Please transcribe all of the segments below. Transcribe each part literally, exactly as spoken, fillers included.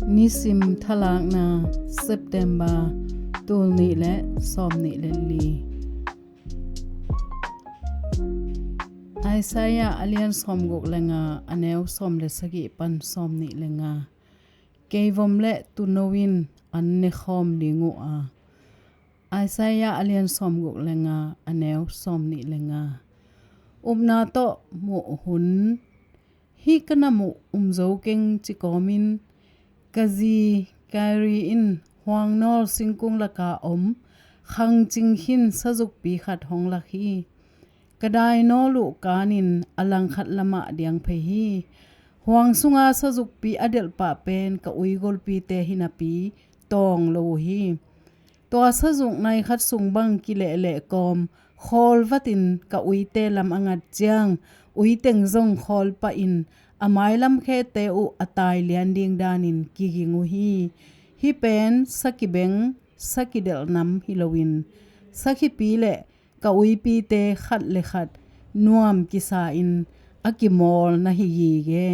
Nisim thalakna, September, tul nih le sawm nih le li. Isaiah a lian sawm guk le nga, a neu sawm le sagih pan sawm nih le nga. Keivom le tuuno in an ne khawm ding uh a. Isaiah a lian sawm guk le nga, a neu sawm nih le nga. Upna tawh muh hun. Hih ka nam uh um zo keng ci kawmin, ka zi Kyrie in huang nawl singkung laka om khangcing khin sazukpi khat hong lak hi. Ka dainawl uh kanin a langkhat lamah diang phei hi. Huang sunga sazukpi a delh pah pen ka ui golpite hi napi tawng lo uh hi. Tua sazuk nai khat sung bang kilehleh kawm khawl vatin ka uite lam a ngat ciang, ui teng zong khawl pahin a mailam khete uh a tai lian ding danin kiging uh hi. Hih pen sakhi beng, sakhi delh nam hi loin, sakhipi le ka uipite khat le khat nuam kisa-in a kimawl na hi gige.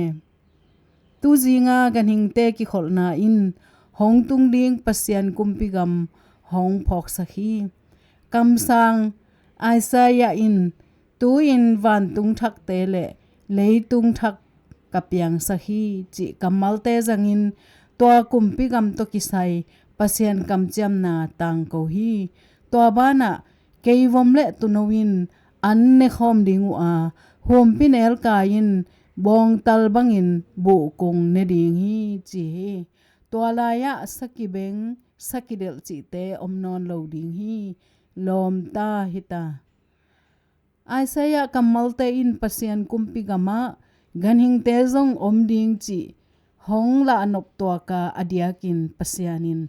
Tuzinga ganhingte kikholhna in hong tung ding Pasian kumpi gam hong phawksak hi. Kamsang Isaiah in, tu-in vantung thakte le leitung thak ka piangsak hi, cih kammalte zangin tua kumpi gam tawh kisai Pasian kamciamna tangko hi. Tua banah keivom le tuuno in an ne khawm ding uh a, humpinelkai in bawngtal bangin buhkung ne ding hi, ci hi. Tua lai-ah sakhi beng, sakhi delh cihte om nawn lo ding hi. Lawmta hita. Isaiah kammalte in Pasian kumpi gamah ganhingte zong om ding cih hong lahnop tuaka a diakin Pasian in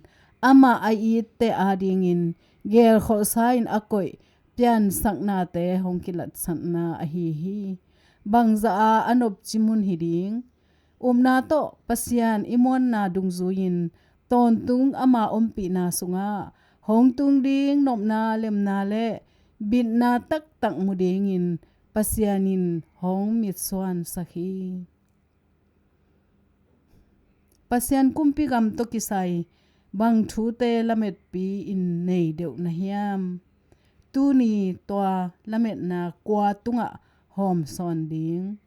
amah a itte adingin gelkholhsa-in a koih piansaknate hong kilatsakna ahi hi. Bangzah a a nopci mun hi ding. Upna tawh Pasian i muanna dungzui-in tawntung ama ompihna sungah hong tung ding nopna lemna le bitna taktak mu dingin Pasian in hong mitsuansak hi. Pasian kumpi gam tawh kisai bang thute lametpi in nei deuh na hiam? Tuni tua lametna kua tungah hawmsawn ding?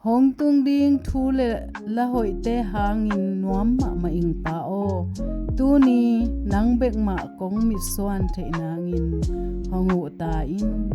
Hong tung ding thu le la hoihte hangin nuam mahmah ing Pa aw, tuni nang bekmah kong mitsuan theih nangin hong uhta in.